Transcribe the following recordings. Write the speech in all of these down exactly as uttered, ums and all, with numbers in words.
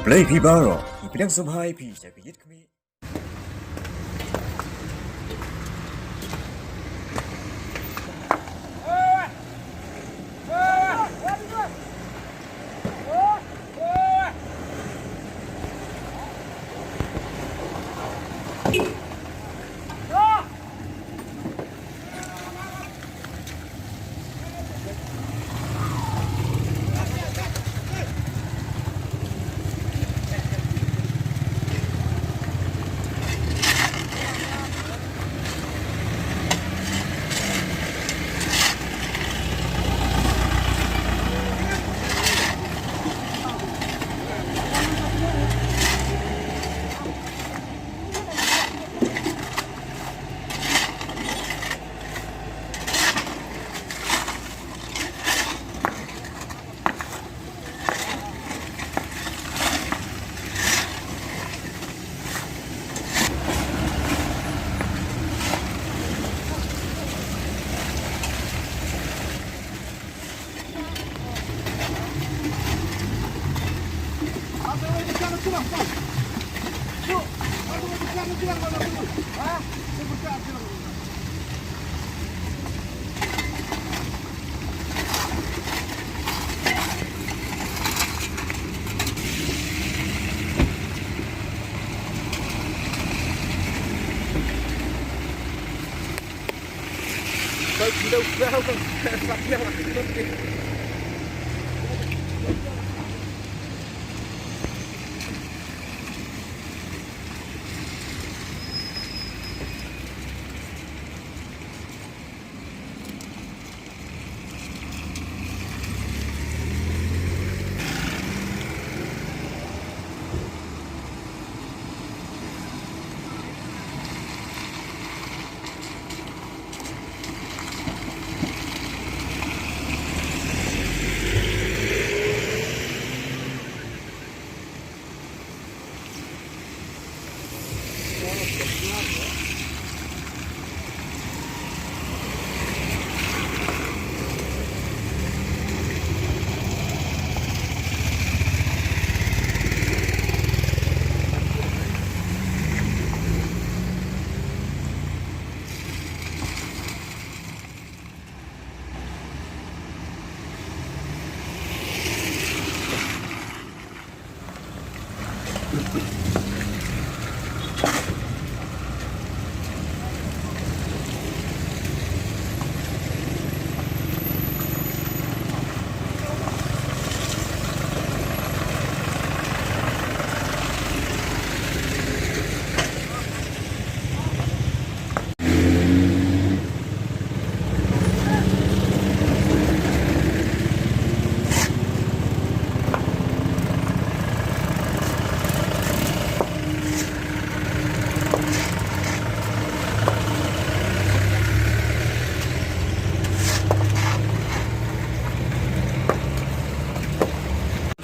Blei phi baroh, i pdiang sngewbha ïa phi sha ka ïit khmih.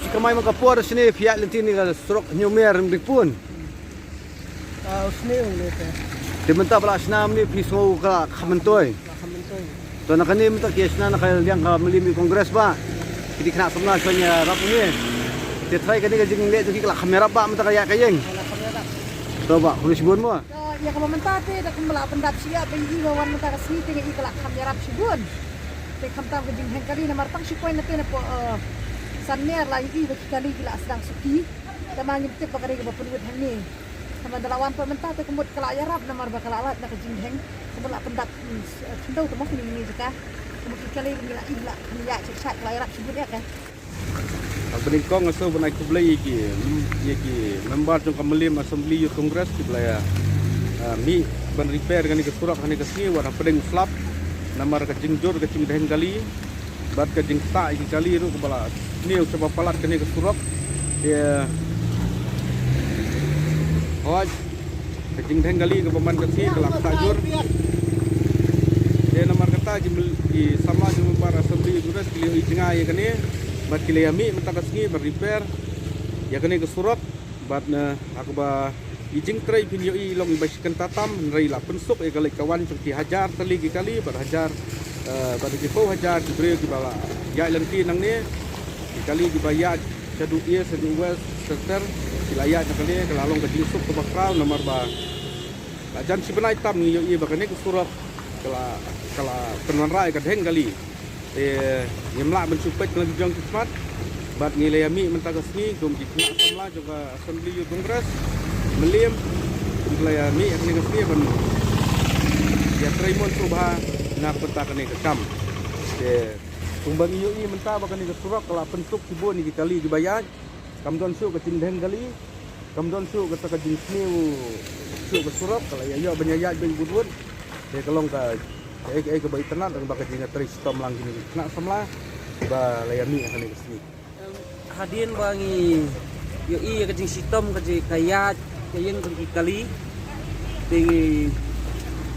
Shi kamai ma ka por shane phi ïaid lynti ne ka surok Hynñiewmer Ringpun. Ah, u sne u ne te. Te mynta ba la shna mynne phi sngew ka la kham myntoi. La kham myntoi. To na kane mynta ki ïa shna na ka liang ka Mylliem Youth Congress ba ki dei khynnah samla shuwa ïarap ngi. Te trai kane ka jingleh jong ki ka la kham ïarap ba mynta ka ïaid ka ïeng. Ka la kham ïarap. To ba khublei shibun mo. To ïa kaba mynta te da kumba la pyndap sha ïa ba ïohi ba wan mynta ka sngi te ngi ïohi ka la kham ïarap shibun. Te khamtam ka jingdheng kali namar tang shi point na te na po, eh, san mer la ïohi ba ki kali ki la sdang suki. Te ma ngim tip ba ka dei kaba pynwit hangne. Te ma da la wan pat mynta te ka mut ka la ïarap namar ba ka la lait na ka jingdheng. Ka mut la pyndap, mm, s-, eh, khyndew te mo kine kine jaka. Ka mut ki kali ngi la ïohi la ngi ïa chak chak ka la ïarap shibun ïa ka. Hapdeng kong nga sngewbha ban ai khublei ïa ki, mm, ïa ki member jong ka Mylliem Assembly Youth Congress kiba la ïa, ah, mih ban repair kane ka surok ha kane ka sngi wat hapdeng u slap namar ka jingjur ka jingdheng kali. Bad ka jingktah ïa ki kali ruh kaba la sniew shaba palat kane ka surok. Te hooid ka jingdheng kali kaba man ka sngi ka la ktah jur. Te namar kata ki mil-, ki samla ki member Assembly Congress ki la ïohi jngai ïa kane bad ki la ïa mih mynta ka sngi ban repair ïa kane ka surok. Bad na ha kaba i jingtrei phin ïohi i long iba shi kynta tam hynrei la pynsuk ïa ka leit ka wan jong ki hajar tylli ki kali bad hajar, eh, bad ki phew hajar ki briew kiba la ïaid lynti nangne. Ki kali kiba ïaid Haduh East, haduh West, Sector, ki la ïaid na kane, ka la long ka jingsuk kaba khraw namar ba la jan shi bnai tam ngi ïohi ba kane ka surok ka la, ka la pynwanrah ïa ka dheng kali. Te ngim lah ban shu peit ka la jong ki khmat. Bad ngi la ïa mih mynta ka sngi kum ki khynnah samla jong ka Assembly Youth Congress Mylliem, ngi la ïa mih ïa kane ka sngi ban ïa trei mon sngewbha na ka bynta kane ka kam. Te kumba ngi ïohi mynta ba kane ka surok ka la pynsuk shibun ïa ki kali kiba ïaid. Kam don shuh ka jingdheng kali, kam don shuh kata ka jingsniew shuh ka surok, ka la ïa ïoh ban ïa ïaid beit wut wut. Te ka long ka, kaei kaei kaba itynnad, tang ba ka jingïatrei shitom lang kine ki khynnah samla ba la ïa mih ha kane ka sngi. Hadien ba ngi ïohi ïa ka jingshitom ka jing ka ïaid ka ïeng jong ki kali. Te ngi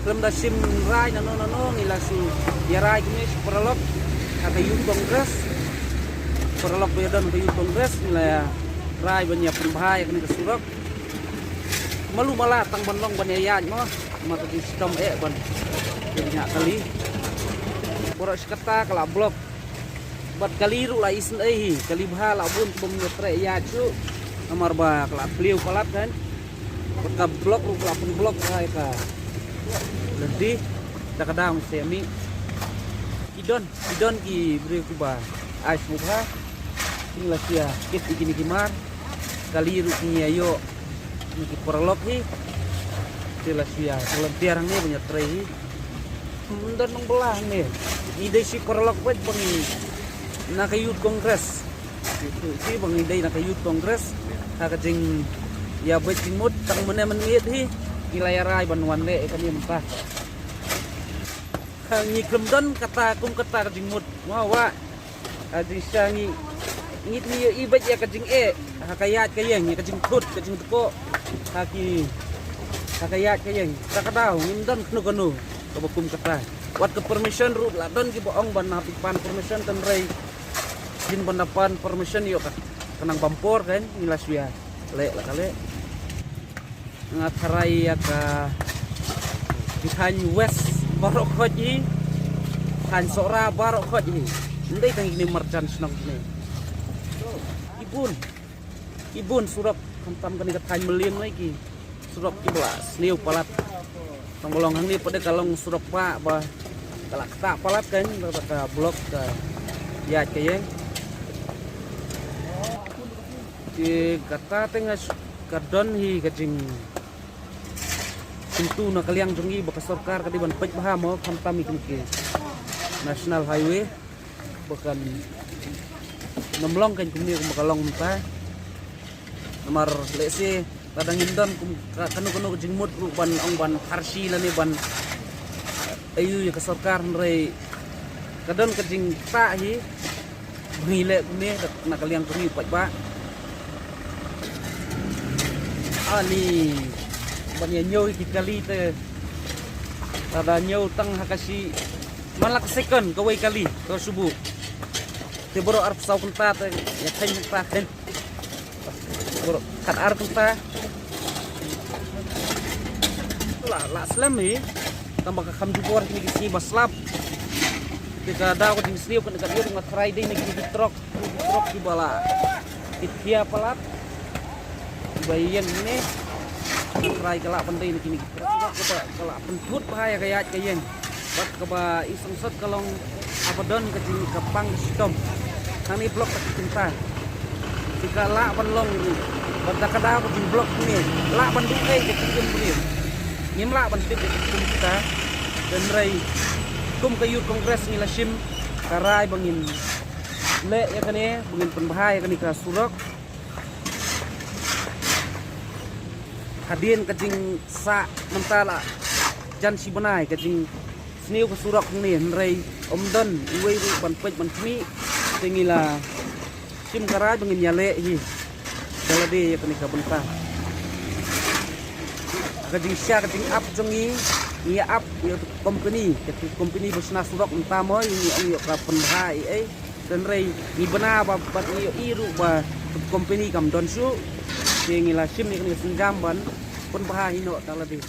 khlem da shim rai nano nano ngi la shu ïa rai kine shu paralok ha ka Youth Congress. Paralok ba ïa don ka Youth Congress ngi la ïa rai ban ïa pynbha ïa kane ka surok. Malu mala tang ban long ban ïa ïaid mo. Ma ka jingshitom eh ban ïa kali. Pura shi katta ka la block. Bad kali ruh la isynei hi, kali bha la bun bym ïa treh ïaid shuh. Namar ba ka la pliw palat kan. Bad ka block ruh ka la pynblock bha ïa ka lynti. Da ka daw ngi sa mih. Ki don, ki don ki briew kiba ai sngewbha. Ki la sia kit ïa kine ki mar. Kali ruh ki ïa ïoh. Ki paralok hi. Ki la sia volunteer hangne ban ïa trei hi. Ym don nongbylla hangne. Ngi dei shi paralok beit ba ngi na ka Youth Congress. Shi ba ngi dei na ka Youth Congress. Ha ka jingïabeit jingmut tang mynne mynmiet hi. Ngi la ïa rai ban wan leh ïa kane mynta. Ha ngi khlem don kata kum kata ka jingmut. Mo wa. Ka jingshisha ngi, ngi, ngi ïohi beit ïa ka jingeh ha ka ïaid ka ïeng, ïa ka jingthut ka jingtkoh ha ki, ha ka ïaid ka ïeng. Ta ka daw ngim don kano kano kaba kum kata. Wat ka permission ruh la don kiba ong ban hap ban permission, tynrai kin ban da pan permission ïoh ka, ka nang bam por kan ngi la shu ïa leh la ka leh. Nga tharai ïa ka, ki thaiñ West baroh khoit hi, thaiñ Sohra baroh khoit hi. Ym dei tang kine marjan shnong kine. Ki bun, ki bun surok, khamtam kane ka thaiñ Mylliem ngi ki surok kiba la sniew palat. Tang ba long hangne pat de ka long surok ba, ba ka la ktah palat kan, ba ka block ka ïaid ka ïeng. Te kata te nga s-, ka don hi ka jing kyntu na ka liang jong ngi ba ka sorkar ka dei ban peit bha mo, khamtam ïa kine ki National Highway ba kan nym long kan kumne kumba ka long mynta. Namar lehse lada ngim don kum ka, kano kano ka jingmut ruh ban ong ban pharshi lane ban aiu ïa ka sorkar, hynrei ka don ka jingktah hi. Ngi leh kumne na ka liang kumne pat ba. Ani ban ïa ñiew ki kali te. Lada ñiew tang ha ka shi man la ka second kawei kali ka shu buh. Te baroh arphew saw kynta te ïa thaiñ kynta kan. Baroh kat ar kynta. La, la slem hi. Tang ba ka kham jubor kine ki sngi ba slap. Te ka daw ka jingsniew kane ka dei ruh nga tharai dei na kine ki trok, kine ki trok kiba la, ki thia palat. Kiba ïeng ne nga tharai ka lah ban dei na kine ki trok kiba ka la pynthut bha ïa ka ïaid ka ïeng. Bad kaba i sangsot ka long haba don ka jing ka pang ka shitom. Hangne block ka kynta. Te ka lah ban long ruh. Bad da ka daw ka jing block ne lah ban duh ei ka jingim briew. Ngim lah ban tip ïa ka jingim kita. Hynrei kum ka Youth Congress ngi la shim ka rai ba ngin leh ïa kane, ba ngin pynbha ïa kane ka surok. Hadien ka jingsah mynta la jan shi bnai ka jingsniew ka surok hangne, hynrei ym don iwei ruh ban peit ban khmih. Te ngi la shim ka rai ba ngin ïaleh hi da lade ïa kane ka bynta. Ka jingshisha ka jingap jong ngi, ngi ap ïa ka company, ka company ba shna surok mynta mo, ngi ong ïa ka pynbha ei ei. Hynrei ngi bna ba, ba ngi ïohi ruh ba company kam don shuh. Te ngi la shim ïa kane ka sienjam ban pynbha hi noh da lade.